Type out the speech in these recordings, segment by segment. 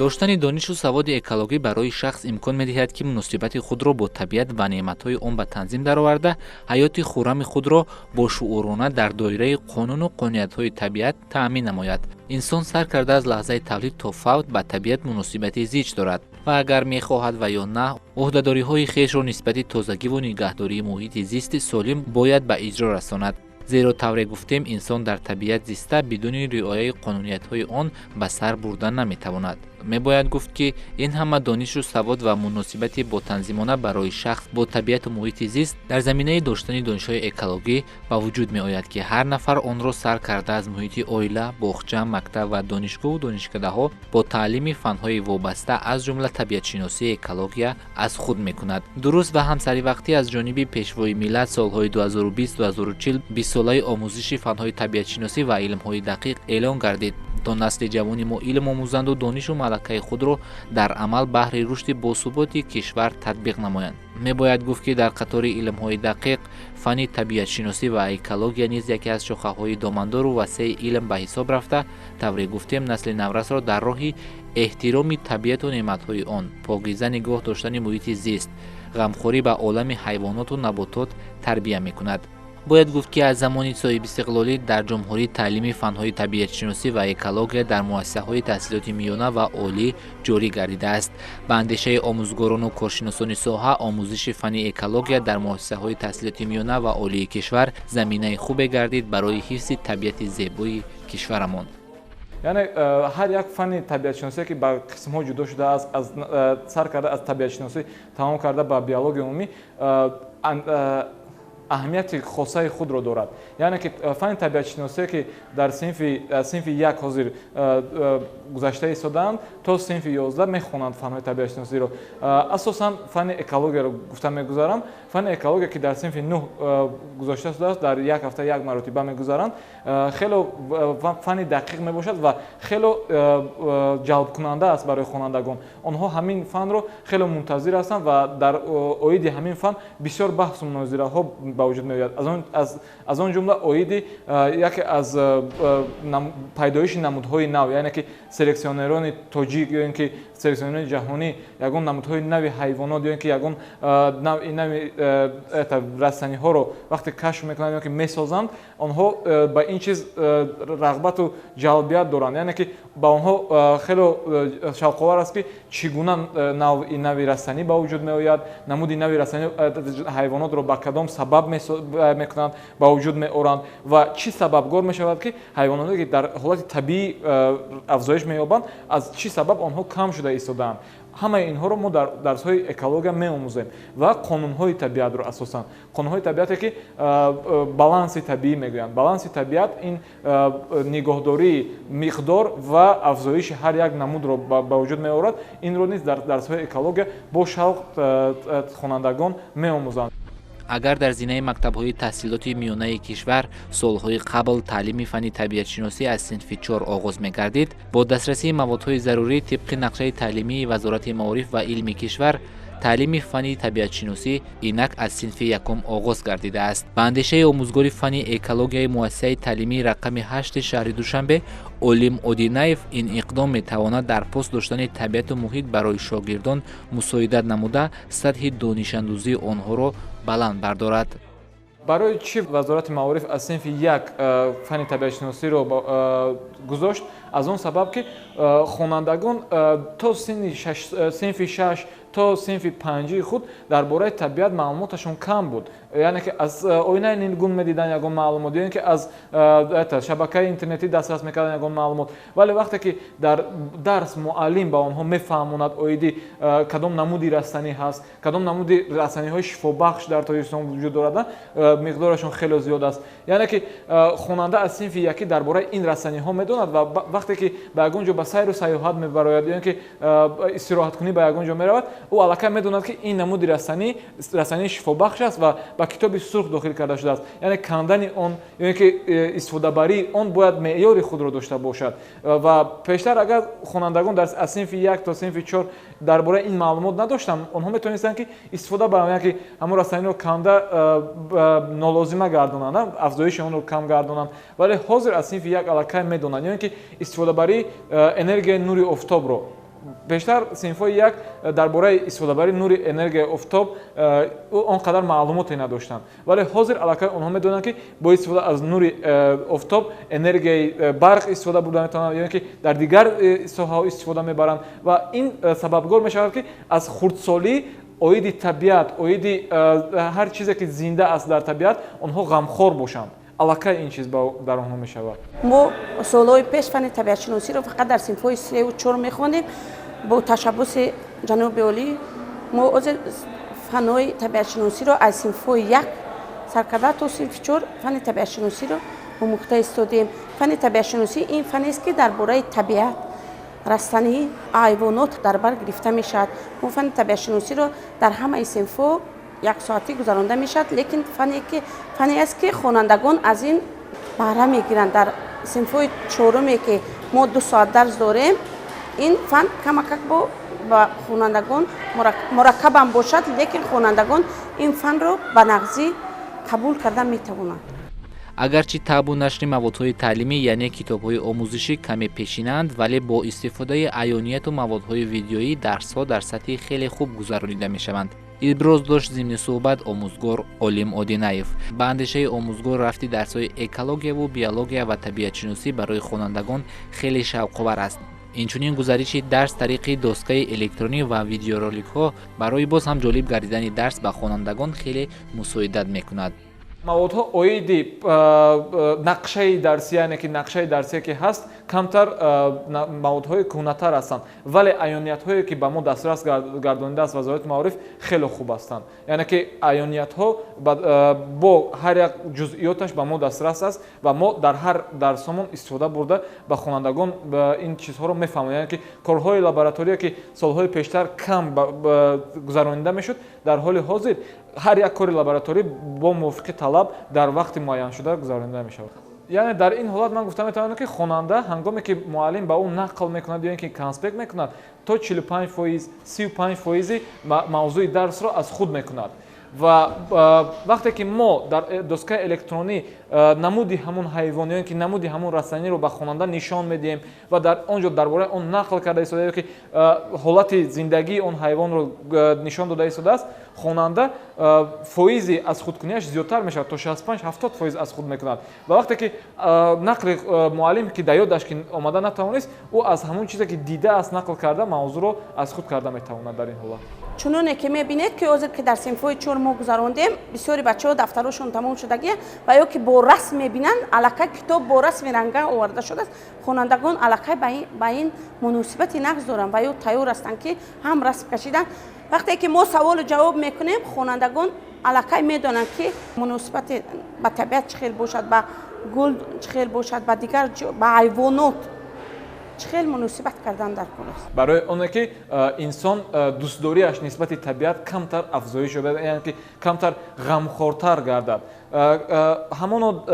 Доштани донишу саводи экологӣ барои шахс имкон медиҳад, ки муносибати худро бо табиат ва неъматҳои он ба танзим дароварда, ҳаёти хуррами худро бошуурона дар доираи қонуну қонуниятҳои табиат таъмин намояд. Инсон сар карда аз лаҳзаи тавлид то фавт ба табиат муносибати зич дорад ва агар мехоҳад ва ё на, ӯҳдадориҳои хешро нисбати тозагиву нигаҳдории муҳити зисти солим бояд ба иҷро расонад. Зеро, тавре гуфтем, инсон дар табиат зиста бидуни риояи қонуниятҳои он ба сар бурда наметавонад. Мебояд гуфт, ки ин ҳама донишу савод ва муносибати ботанзимона барои шахс бо табиату муҳити зист дар заминаи доштани донишҳои экологӣ ба вуҷуд меояд, ки ҳар нафар онро сар карда аз муҳити оила, боғча, мактаб ва донишгоҳу донишкадаҳо бо таълими фанҳои вобаста, аз ҷумла табиатшиносӣ, экология аз худ мекунад. Дуруст ва ҳамсаривақтӣ аз ҷониби Пешвои миллат солҳои 2020-2040 бистсолаи омӯзиши фанҳои табиатшиносӣ ва илмҳои дақиқ эълон гардид, то насли ҷавони мо илм омӯзанду донишу малакаи худро дар амал баҳри рушди босуботи кишвар татбиқ намоянд. Мебояд гуфт, ки дар қатори илмҳои дақиқ фанни табиатшиносӣ ва экология низ яке аз шохаҳои домандору васеи илм ба ҳисоб рафта, тавре гуфтем, насли наврасро дар роҳи эҳтироми табиату неъматҳои он, покиза нигоҳ доштани муҳити зист, ғамхорӣ ба олами ҳайвоноту наботот тарбия мекунад. Бояд гуфт, ки аз замони соҳибистиқлолӣ дар ҷумҳурӣ таълими фанҳои табиатшиносӣ ва экология дар муассисаҳои таҳсилоти миёна ва олӣ ҷорӣ гардидааст. Ба андешаи омӯзгорону коршиносони соҳа, омӯзиши фанни экология дар муассисаҳои таҳсилоти миёна ва олии кишвар заминаи хубе гардид барои ҳифзи табиати зебои кишварамон. Яъне ҳар як фанни табиатшиносие, ки ба қисмҳо ҷудо шудааст, аз сар карда аз табиатшиносӣ тамом карда ба биологияи умумӣ, аҳамияти хосаи худро дорад. Яъне ки фанни табиатшиносие, ки дар синфи як ҳозир гузашта истодаанд, то синфи 11 мехонанд фанҳои табиатшиносиро. Асосан фанни экологияро гуфта мегузарам. Фанни экология, ки дар синфи нӯҳ гузошта шудааст, дар як ҳафта як маротиба мегузаранд, хело фанни дақиқ мебошад ва хело ҷалбкунанда аст барои хонандагон. Онҳо ҳамин фанро хело мунтазир ҳастанд ва дар оиди ҳамин фан бисёр баҳсу мунозираҳо ба вуҷуд меояд. Аз он ҷумла оиди яке аз пайдоиши намудҳои нав, яъне ки селексионерони тоҷик ё ин ки селексионерони ҷаҳонӣ ягон намудҳои нави ҳайвонот ё ин ки ягон навъи нави растаниҳоро вақте кашф мекунанд ё ки месозанд, онҳо ба ин чиз рағбату ҷалбият доранд. Яъне ки ба онҳо хело шавқовар аст, ки чӣ гуна навъи нави растанӣ ба вуҷуд меояд, намуди нави растани, ҳайвонотро ба кадом сабаб мекунанд, ба вуҷуд меоранд ва чӣ сабабгор мешавад, ки ҳайвоноте, ки дар ҳолати табиӣ афзоиш меёбанд, аз чӣ сабаб онҳо кам шуда истодаанд. Ҳамаи инҳоро мо дар дарсҳои экология меомӯзем ва қонунҳои табиатро, асосан қонунҳои табиате, ки баланси табиӣ мегӯянд. Баланси табиат ин нигоҳдории миқдор ва афзоиши ҳар як намудро ба вуҷуд меорад. Инро низ дар дарсҳои экология бо шавқ хонандагон меомӯзанд. Агар дар зинаи мактабҳои таҳсилоти миёнаи кишвар солҳои қабл таълими фанни табиатшиносӣ аз синфи чор оғоз мегардид, бо дастрасии маводҳои зарурӣ тибқи нақшаи таълимии Вазорати маориф ва илми кишвар таълими фанни табиатшиносӣ инак аз синфи якум оғоз гардидааст. Ба андешаи омӯзгори фанни экологияи муассисаи таълимии рақами ҳашти шаҳри Душанбе Олим Одинаев, ин иқдом метавонад дар пос доштани табиату муҳит барои шогирдон мусоидат намуда, сатҳи донишандӯзии онҳоро баланд бардорад. Барои чӣ Вазорати маориф аз синфи як фанни табиатшиносиро гузошт? Аз он сабаб, ки хонандагон то синфи шаш, то синфи панҷии худ дар бораи табиат маълумоташон кам буд. Яъне ки аз оинаи нилгун медиданд ягон маълумот ё ин ки аз шабакаи интернетӣ дастрас мекарданд ягон маълумот. Вале вақте ки дар дарс муаллим ба онҳо мефаҳмонад оиди кадом намуди растанӣ ҳаст, кадом намуди растаниҳои шифобахш дар Тоҷикистон вуҷуд дорад, миқдорашон хеле зиёд аст, яъне ки хонанда аз синфи якӣ дар бораи ин растаниҳо медонад ва вақте ки ба ягон ҷо ба сайру сайёҳат мебарояд ё ин ки истироҳаткунӣ ба ягон ҷо меравад, ӯ аллакай медонад, ки ин намуди растанӣ растании шифобахш аст ва ба Китоби сурх дохил карда шудааст. Яъне кандани он ё ин ки истифодабарии он бояд меъёри худро дошта бошад. Ва пештар агар хонандагон аз синфи як то синфи чор дар бораи ин маълумот надоштанд, онҳо метавонистанд, ки истифода баранд, яъне ки ҳамон растаниро канда нолозима гардонанд, афзоиши онро кам гардонанд. Вале ҳозир аз синфи як аллакай медонанд, ё ин ки истифодабарии энергияи нури офтобро Пештар синфҳои як дар бораи истифодабарии нури энергияи офтоб он қадар маълумоте надоштанд, вале ҳозир аллакай онҳо медонанд, ки бо истифода аз нури офтоб энергияи барқ истифода бурда метавонанд ё ки дар дигар соҳаҳо истифода мебаранд. Ва ин сабабгор мешавад, ки аз хурдсолӣ оиди табиат, оиди ҳар чизе, ки зинда аст дар табиат, онҳо ғамхор бошанд. Аллакай ин чиз дар онҳо мешавад. Мо солҳои пеш фанни табиатшиносиро фақат дар синфҳои сеу чор мехондем. Бо ташаббуси ҷаноби олӣ мо ҳозир фанҳои табиатшиносиро аз синфҳои як сар карда то синфи чор фанни табиатшиносиро омӯхта истодем. Фанни табиатшиносӣ ин фанест, ки дар бораи табиат, растанӣ, ҳайвонот дар бар гирифта мешавад. Мо фанни табиатшиносиро дар ҳамаи синфҳо яксоатӣ гузаронда мешавад, лекин фане аст, ки хонандагон аз ин баҳра мегиранд. Дар синфҳои чоруме, ки мо 2 соат дарс дорем, ин фан камакак бо ба хонандагон мураккабам бошад, лекин хонандагон ин фанро ба нағзӣ қабул карда метавонанд. Агарчи табъу нашри маводҳои таълимӣ, яъне китобҳои омӯзишӣ, каме пешинаанд, вале бо истифодаи аёнияту маводҳои видеоӣ дарсҳо дар сатҳи хеле хуб гузаронида мешаванд, иброз дошт зимни суҳбат омӯзгор Олим Одинаев. Ба андешаи омӯзгор, рафти дарсҳои экологияву биология ва табиатшиносӣ барои хонандагон хеле шавқовар аст. Инчунин гузариши дарс тариқи доскаи электронӣ ва видеороликҳо барои боз ҳам ҷолиб гардидани дарс ба хонандагон хеле мусоидат мекунад. Маводҳо оиди нақшаи дарсӣ, яъне ки нақшаи дарсие, ки ҳаст, камтар маводҳои кӯҳнатар ҳастанд, вале аёниятҳое, ки ба мо дастрас гардонидааст Вазорати маориф, хеле хуб ҳастанд. Яъне ки аёниятҳо бо ҳар як ҷузъиёташ ба мо дастрас аст ва мо дар ҳар дарсомон истифода бурда, ба хонандагон ин чизҳоро мефаҳмонем. Яъне ки корҳои лаборатория, ки солҳои пештар кам гузаронида мешуд, дар ҳоли ҳозир ҳар як кори лабораторӣ бо мувофиқи талаб дар вақти муайяншуда гузаронида мешавад. Яъне дар ин ҳолат ман гуфта метавонам, ки хонанда, ҳангоме ки муаллим ба ӯ нақл мекунад ё ин ки конспект мекунад, то 45%, 35 фоизи мавзӯи дарсро аз худ мекунад. Ва вақте ки мо дар доскаи электронӣ намуди ҳамун ҳайвон ё ин ки намуди ҳамун растаниро ба хонанда нишон медиҳем ва дар он ҷо дар бораи он нақл карда истода ё ки ҳолати зиндагии он ҳайвонро нишон дода истодааст, хонанда фоизи аз худкунияш зиёдтар мешавад, то 65-70% аз худ мекунад. Ва вақте ки нақли муаллим, ки дар ёдаш ки омада натавонист, ӯ аз ҳамун чизе, ки дидааст, нақл карда, мавзӯъро аз худ карда метавонад дар ин ҳолат. Чуноне ки мебинед, ки ҳозир, ки дар синфҳои чор мо гузарондем, бисёри бачаҳо дафтарошон тамом шудагия ва ё ки бо расм мебинанд. Аллакай китоб бо расми ранга оварда шудааст. Хонандагон аллакай ба ин муносибати нағз доранд ва ё тайёр ҳастанд, ки ҳам расм кашидан. Вақте ки мо саволу ҷавоб мекунем, хонандагон аллакай медонанд, ки муносибати ба табиат чӣ хел бошад, ба гул чӣ хел бошад, ба дигар, ба ҳайвонот чӣ хел муносибат кардан дар кор аст. Барои оне ки инсон дӯстдориаш нисбати табиат камтар афзоиш ёбад, яъне ки камтар ғамхортар гардад, ҳамоно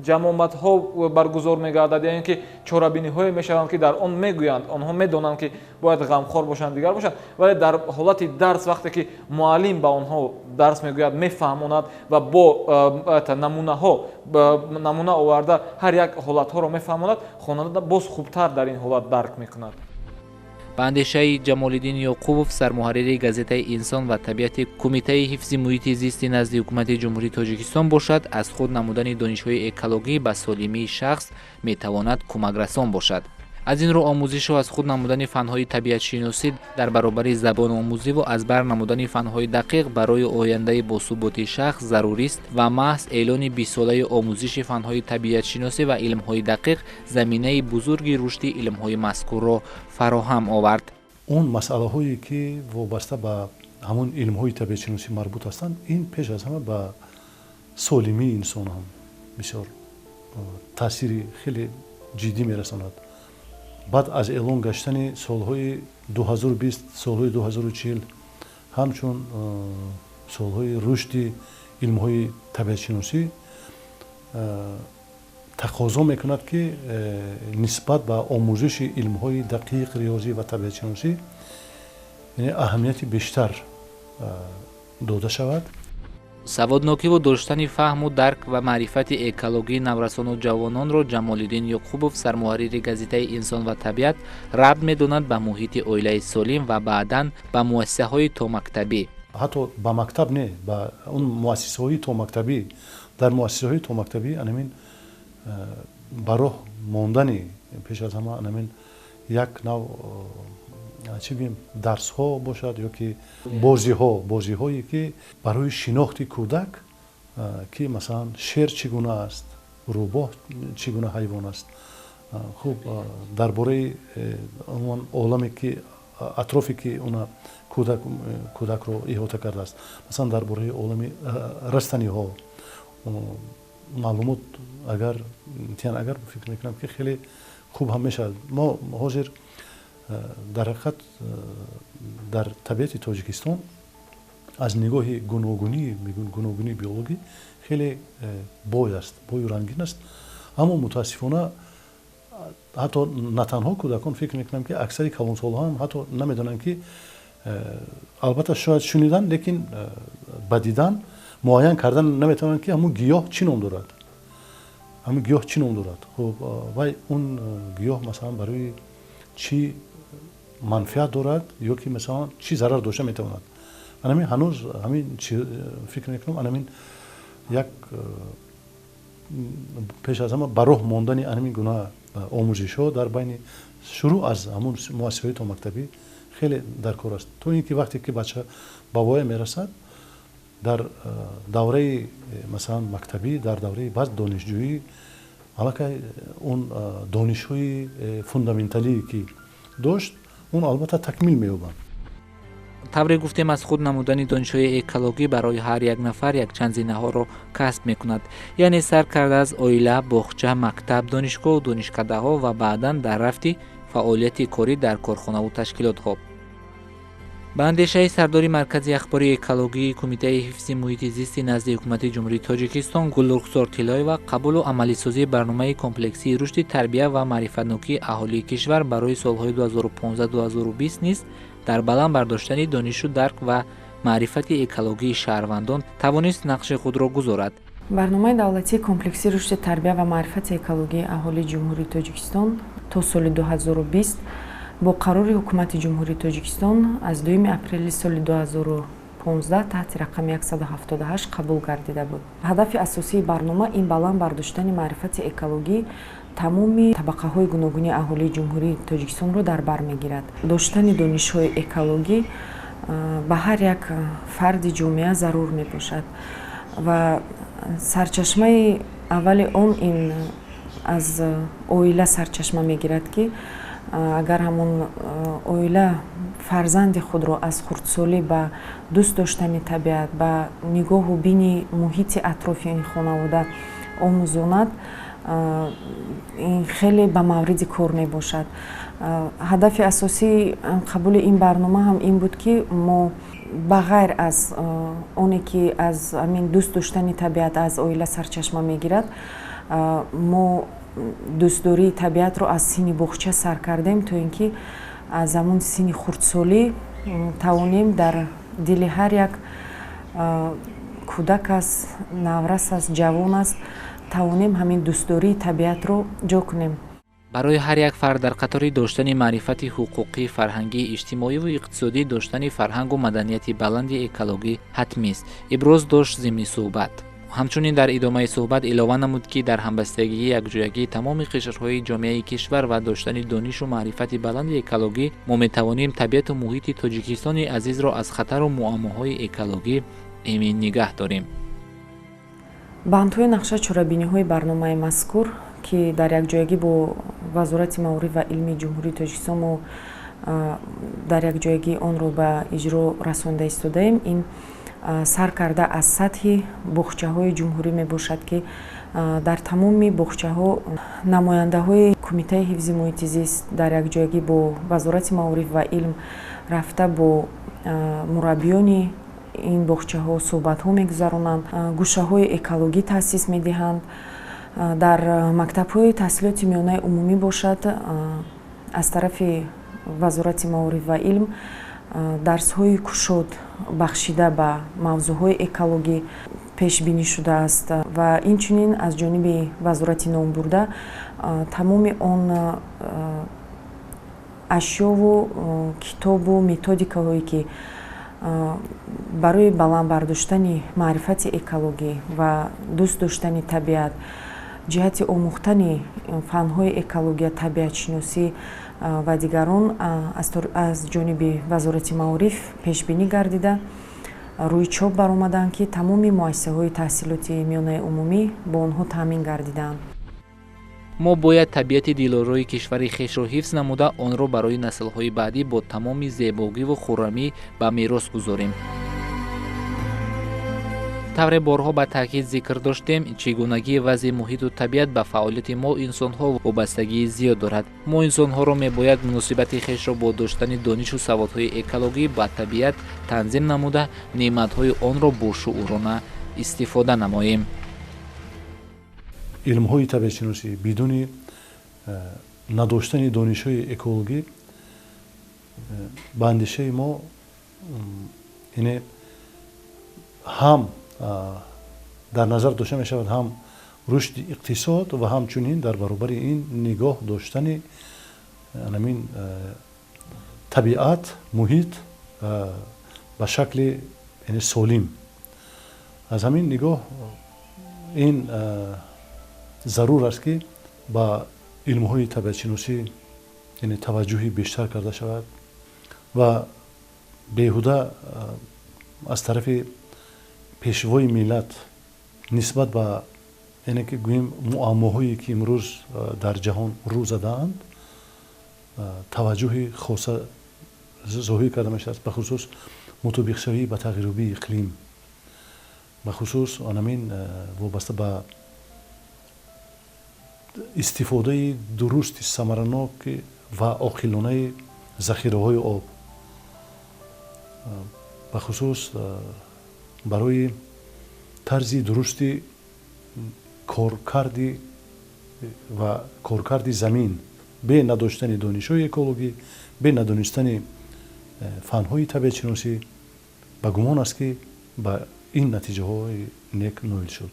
ҷамъомадҳо баргузор мегардад, яъне ки чорабиниҳое мешаванд, ки дар он мегӯянд. Онҳо медонанд, ки бояд ғамхор бошанд, дигар бошанд, вале дар ҳолати дарс, вақте ки муаллим ба онҳо дарс мегӯяд, мефаҳмонад ва бо намунаҳо намуна оварда ҳар як ҳолатҳоро мефаҳмонад, хонанда боз хубтар дар ин ҳолат дарк мекунад. Ба андешаи Ҷамолиддин Ёқубов, сармуҳаррири газетаи «Инсон ва табиати» Кумитаи ҳифзи муҳити зисти назди Ҳукумати Ҷумҳурии Тоҷикистон бошад, аз худ намудани донишҳои экологӣ ба солимии шахс метавонад кӯмакрасон бошад. Аз ин рӯ, омӯзишу аз худ намудани фанҳои табиатшиносӣ дар баробари забономӯзиву аз бар намудани фанҳои дақиқ барои ояндаи босуботи шахс зарурист ва маҳз эълони бистсолаи омӯзиши фанҳои табиатшиносӣ ва илмҳои дақиқ заминаи бузурги рушди илмҳои мазкурро фароҳам овард. Он масъалаҳое, ки вобаста ба ҳамон илмҳои табиатшиносӣ марбут ҳастанд, ин пеш аз ҳама ба солимии инсон ҳам бисёр таъсири хеле ҷиддӣ мерасонад. Баъд аз эълон гаштани солҳои 2020, солҳои 2040 ҳамчун солҳои рушди илмҳои табиатшиносӣ тақозо мекунад, ки нисбат ба омӯзиши илмҳои дақиқ, риёзӣ ва табиатшиносӣ аҳамияти бештар дода шавад. Саводнокиву доштани фаҳму дарк ва маърифати экологии наврасону ҷавононро Ҷамолиддин Ёқубов, сармуҳаррири газетаи «Инсон ва табиат», рабт медонад ба муҳити оилаи солим ва баъдан ба муассисаҳои томактабӣ. Ҳатто ба мактаб не, ба он муассисаҳои томактабӣ, дар муассисаҳои томактабӣ анамин ба роҳ мондани пеш аз ҳама анамин як нав чӣ гӯем, дарсҳо бошад ё ки бозиҳо, бозиҳое ки барои шинохти кӯдак, ки масалан шер чӣ гуна аст, рӯбоҳ чӣ гуна ҳайвон аст, хуб, дар бораи он оламе ки атрофе ки она кӯдакро иҳота кардааст, масалан дар бораи олами растаниҳо маълумот агар тиян, агар фикр мекунам ки хеле хуб ҳам мешавад. Мо ҳозир дар ҳақиқат дар табиати Тоҷикистон аз нигоҳи гуногунии биологӣ хеле бой аст, бою рангин аст, аммо мутаассифона ҳатто на танҳо кӯдакон, фикр мекунам ки аксари калонсолҳо ҳам ҳатто намедонанд ки, албатта шояд шунидан, лекин ба дидан муайян кардан наметавонанд ки ҳамун гиёҳ чӣ ном дорад, ҳамун гиёҳ чӣ ном дорад. Хуб, вай он гиёҳ масалан барои чӣ манфиат дорад ё ки масалан чӣ зарар дошта метавонад. Анамин ҳанӯз ҳамин фикр мекунам, анамин як пеш аз ҳама ба роҳ мондани анамин гуна омӯзишҳо дар байни шурӯъ аз ҳамун муассисаҳои томактабӣ хеле дар кор аст, то ин ки вақте ки бача ба воя мерасад, дар давраи масалан мактабӣ, дар давраи баъд донишҷӯӣ аллакай он донишҳои фундаменталие ки дошт, он албатта такмил меёбанд. Тавре гуфтем, аз худ намудани донишҳои экологӣ барои ҳар як нафар якчанд зинаҳоро касб мекунад, яъне сар карда аз оила, боғча, мактаб, донишгоҳу донишкадаҳо ва баъдан дар рафти фаъолияти корӣ дар корхонаву ташкилотҳо. Ба андешаи сардори Маркази ахбори экологии Кумитаи ҳифзи муҳити зисти назди Ҳукумати Ҷумҳурии Тоҷикистон Гулрухсор Тиллоева, қабулу амалисозии барномаи комплексии рушди тарбия ва маърифатнокии аҳолии кишвар барои солҳои 2015-2020 низ дар баланд бардоштани донишу дарк ва маърифати экологии шаҳрвандон тавонист нақши худро гузорад. Барномаи давлатии комплексии рушди тарбия ва маърифати экологии аҳолии Ҷумҳурии Тоҷикистон то соли 2020 бо қарори Ҳукумати Ҷумҳурии Тоҷикистон аз 2 апрели соли 2015 таҳти рақами 178 қабул гардида буд. Ҳадафи асосии барнома ин баланд бардоштани маърифати экологӣ тамоми табақаҳои гуногуни аҳолии Ҷумҳурии Тоҷикистонро дар бар мегирад. Доштани донишҳои экологӣ ба ҳар як фарди ҷомеа зарур мебошад ва сарчашмаи аввали он ин аз оила сарчашма мегирад, ки агар ҳамон оила фарзанди худро аз хурдсолӣ ба дӯст доштани табиат, ба нигоҳу бини муҳити атрофи ин хонавода омӯзонад, ин хеле ба мавриди кор мебошад. Ҳадафи асосии қабули ин барнома ҳам ин буд, ки мо ба ғайр аз оне ки аз ҳамин дӯст доштани табиат аз оила сарчашма мегирад, мо дӯстдории табиатро аз синни боғча сар кардем, то ин ки аз ҳамун синни хурдсолӣ тавонем дар дили ҳар як кӯдак аст, наврас аст, ҷавон аст, тавонем ҳамин дӯстдории табиатро ҷо кунем. Барои ҳар як фард дар қатори доштани маърифати ҳуқуқӣ, фарҳангӣ, иҷтимоиву иқтисодӣ доштани фарҳангу маданияти баланди экологӣ ҳатмист, иброз дошт зимни суҳбат. Ҳамчунин дар идомаи суҳбат илова намуд, ки дар ҳамбастагии якҷоягии тамоми қишрҳои ҷомеаи кишвар ва доштани донишу маърифати баланди экологӣ мо метавонем табиату муҳити Тоҷикистони азизро аз хатару муаммоҳои экологӣ эмин нигаҳ дорем. Бандҳои нақша чорабиниҳои барномаи мазкур, ки дар якҷоягӣ бо Вазорати маориф ва илми Ҷумҳурии Тоҷикистон мо дар якҷоягӣ онро ба иҷро расонда истодаем, ин сар карда аз сатҳи боғчаҳои ҷумҳурӣ мебошад, ки дар тамоми боғчаҳо намояндаҳои Кумитаи ҳифзи муҳити зист дар якҷоягӣ бо Вазорати маориф ва илм рафта бо мураббиёни ин боғчаҳо суҳбатҳо мегузаронанд, гӯшаҳои экологӣ таъсис медиҳанд. Дар мактабҳои таҳсилоти миёнаи умумӣ бошад, аз тарафи Вазорати маориф ва илм Дарсҳои кушод бахшида ба мавзӯъҳои экологӣ пешбинӣ шудааст ва инчунин аз ҷониби вазорати номбурда тамоми он ашёву китобу методикаҳое ки барои баланд бардоштани маърифати экологӣ ва дӯст доштани табиат, ҷиҳати омӯхтани фанҳои экология, табиатшиносӣ ва дигарон аз ҷониби вазорати маориф пешбинӣ гардида, рӯи чоп баромаданд, ки тамоми муассисаҳои таҳсилоти миёнаи умумӣ бо онҳо таъмин гардиданд. Мо бояд табиати дилорои кишвари хешро ҳифз намуда, онро барои наслҳои баъдӣ бо тамоми зебогиву хуррамӣ ба мерос гузорем. Тавре борҳо ба таъкид зикр доштем, чигунагии вазъи муҳиту табиат ба фаъолияти мо инсонҳо вобастагии зиёд дорад. Мо инсонҳоро мебояд муносибати хешро бо доштани донишу саводҳои экологӣ ба табиат танзим намуда, неъматҳои онро бошуурона истифода намоем. Илмҳои табиатшиносӣ бидуни надоштани донишҳои экологӣ ба андешаи мо яъне ҳам дар назар дошта мешавад, ҳам рушди иқтисод ва ҳамчунин дар баробари ин нигоҳ доштани ҳамин табиат, муҳит ба шакли яъне солим. Аз ҳамин нигоҳ ин зарур аст, ки ба илмҳои табиатшиносӣ яъне таваҷҷӯҳи бештар карда шавад ва беҳуда аз тарафи пешвои миллат нисбат ба яъне ки гӯем муаммоҳое ки имрӯз дар ҷаҳон рӯ задаанд, таваҷҷӯҳи хоса зоҳир карда мешавад, бахусус мутобиқшавӣ ба тағйирёбии иқлим, бахусус анамин вобаста ба истифодаи дурусти, самараноки ва оқилонаи захираҳои об, бахусус барои тарзи дурусти коркарди ва коркарди замин. Бе надоштани донишҳои экологӣ, бе надонистани фанҳои табиатшиносӣ, ба гумон аст, ки ба ин натиҷаҳои нек ноил шуд.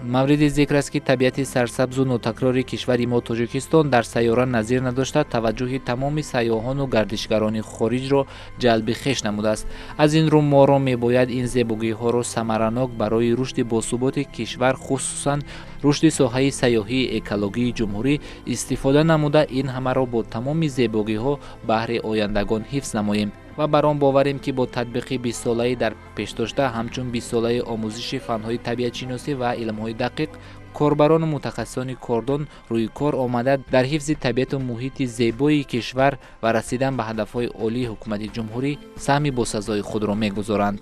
Мавриди зикр аст, ки табиати сарсабзу нотакрори кишвари мо Тоҷикистон дар сайёра назир надошта, таваҷҷӯҳи тамоми сайёҳону гардишгарони хориҷро ҷалби хеш намудааст. Аз ин рӯ моро мебояд ин зебогиҳоро самаранок барои рушди босуботи кишвар, хусусан рушди соҳаи сайёҳии экологии ҷумҳурӣ истифода намуда, ин ҳамаро бо тамоми зебогиҳо баҳри ояндагон ҳифз намоем ва бар он боварем, ки бо татбиқи бистсолаи дар пешдошта ҳамчун бистсолаи омӯзиши фанҳои табиатшиносӣ ва илмҳои дақиқ, корбарону мутахассисони кордон рӯи кор омада, дар ҳифзи табиату муҳити зебои кишвар ва расидан ба ҳадафҳои олии ҳукумати ҷумҳурӣ саҳми босазои худро мегузоранд.